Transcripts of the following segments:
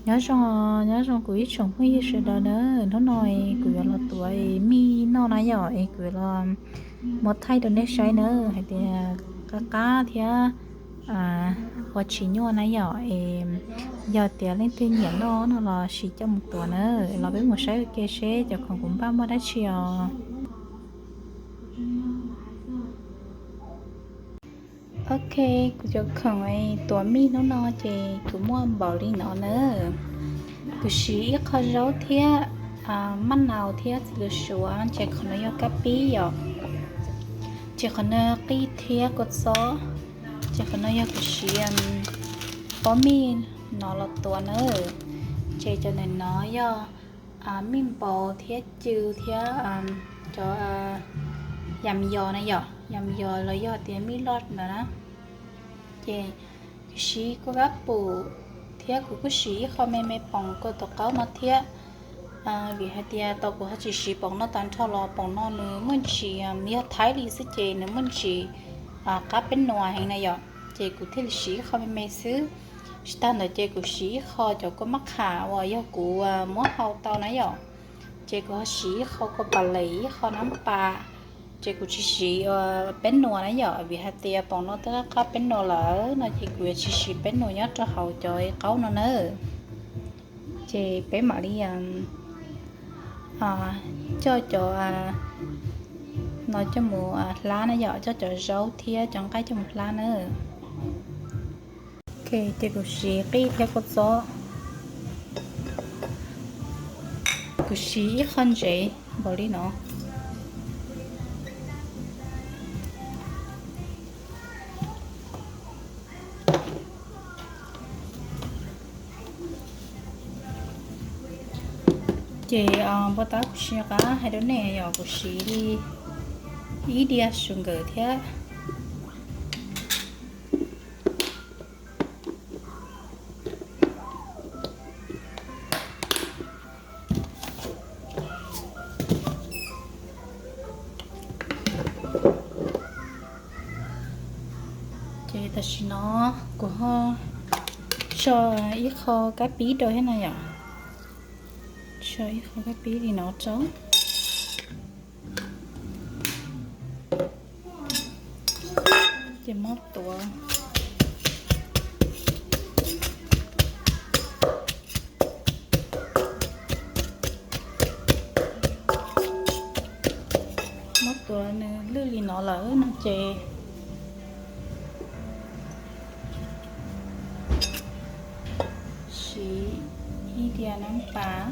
Nyob zoo, nyob zoo kuv ib tsoom phooj ywg sawv daws na. Hnub no kuv yuav los tuav mij noj na yom, es kuv yuav los muab thaij rau nej saib na hais tias qab qab thiab ua tsis nyuaj na yom. Es yog tias leej twg nyiam noj no los sim coj mus tuav na. Los peb mus saib ua ke seb cov khoom kuv npaj muaj dab tsi os. Ok, kuv cov khoom tuav mij hnub no ces kuv muaj npaum li no na. Kuv siv ib qho zaub thiab maj naus thiab txiv lws suav, ces qhov no yog kab pib yom. Ces qhov no qij thiab kua txob. Ces qhov no yog kuv siv pob mij no los tuav na. Ces cov ntawm no yog mij npaus thiab cw thiab cov yam yos na yom, yam yos los yog tias mij loj ntawd na. Ces kuv siv kua kab pum thiab kuv kuj siv ib qho me me poom kua tus qaub no thiab. Vim hais tias tau kuv ho tsis siv poom no tag nrho los poom no nws muaj ntsis, yog thaib li xwb ces nws muaj ntsis qab peb nus heev na yom, ces kuv thiaj li siv ib qho me me xwb. Tsis tag ntawd ces kuv siv ib qho cov kua mab qham uas yog kuv muab hau tau na yom. Ces kuv ho siv ib qho kua pas les ib qho nab pas. Ces kuv tsis siv peb nus na yom, vim hais tias poom no twb qab peb nus lawm no ces kuv yuav tsis siv peb nus nyob rau hauv cov qaub no na. Ces peb mam li coj cov no coj mus hlab na yom, coj cov zaub thiab cov nqaij coj mus hlab na. Ok, ces kuv siv qij thiab kua txob. Kuv siv ib qho ntsev npaum li no. Ces npua tau kuv siv qab hais rau nej yog kuv siv li ib diav su nkawm thiab. Ces tam sim no kuv ho tso ib qho kab pib rau thiab na yom. Tso ib qho kab pib li no rau. Ces muab tuav, muab tuav nws lwj li no lawm no ces siv ib diav nab pas.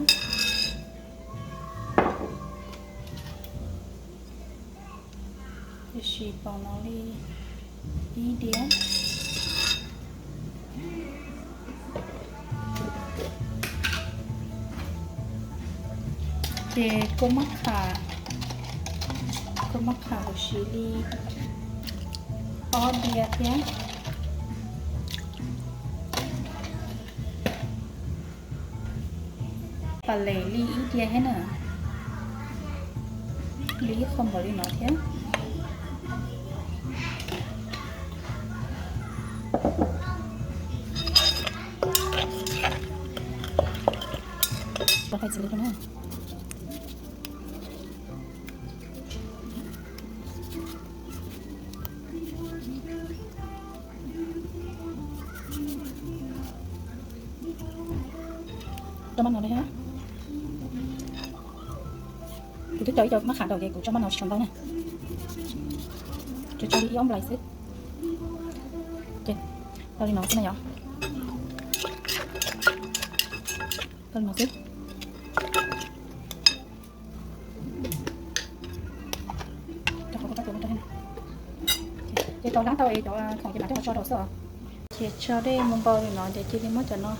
Tab sis poom no li ib diav. Ces kua mab qham, kua mab qham kuv siv li ob diav thiab. Pas les li ib diav thiab na, li ib qho npaum li no thiab. Rau mab no thiab. Kuv twb tso ib co mab qham rau ces kuv tso mab no tsis tshua ntau na. Tsuas tso li ib ob nplais xwb. Tau li no xwb na yom. Tau li no xwb. Ces tau hlab tau es cov khoom ces mam coj los tso rau xwb os. Ces tso dej mus npau li no ces cia li muab cov no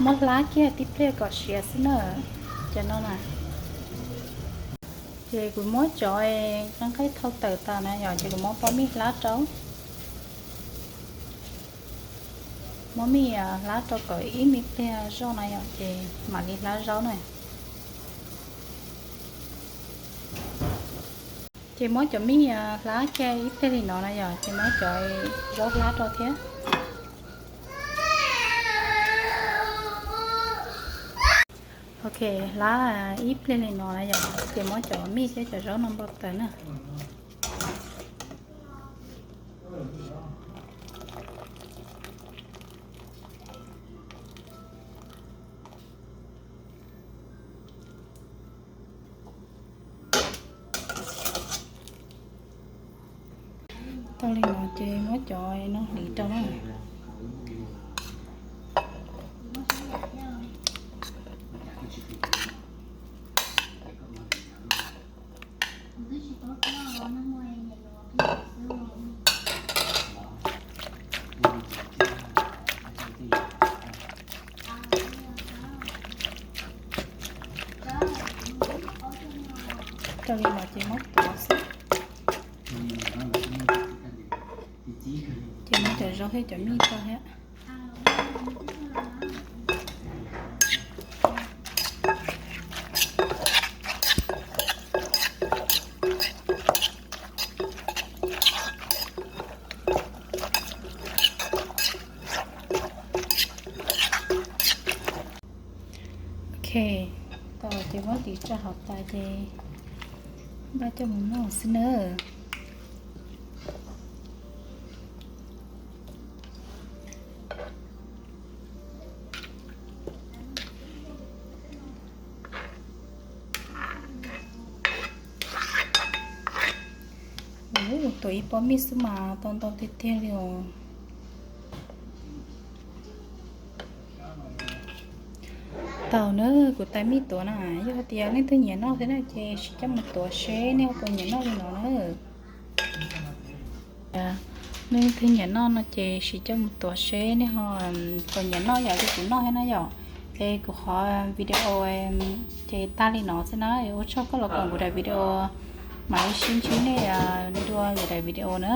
muab hlab kiag tib pliag kom siav xwb na. Cov no na, ces kuv muab cov qab nqaij thau tawm tas na yom, ces kuv muab pob mij hlab rau. Muab mij hlab rau kom ib me pliag zoj na yom, ces mam li hlab zaub na. Ces muab cov mij hlab kiag ib pliag li no na yom, ces muab cov zaub hlab rau thiab. Ok, hlab ib pliag li no na yom, ces muab cov mij thiab cov zaub no npau taws na. Tau li no ces muab cov no hliv rau na. Rau li no ces muab tuav xwb. Ces muab cov zaub thiab cov mij rau thiab. Ok, tau ces muab tiv tso hauv tas ces npaj coj mus noj xwb nawb. Ua, tuav ib pob mij xwb mas tau ntau tiag tiag li os. Tau na, kuv tais mij tuav na, yog hais tias leej twg nyiam noj thiab na ces sim coj mus tuav seb nej ho puas nyiam noj li no na. Leej twg nyiam noj no ces sim coj mus tuav seb nej ho puas nyiam noj yam li kuv noj thiab na yom. Ces kuv qhov video ces tag li no xwb na, ua tsaug koj los koom kuv daim video, mam li sib ntsib nej dua lwm daim video na.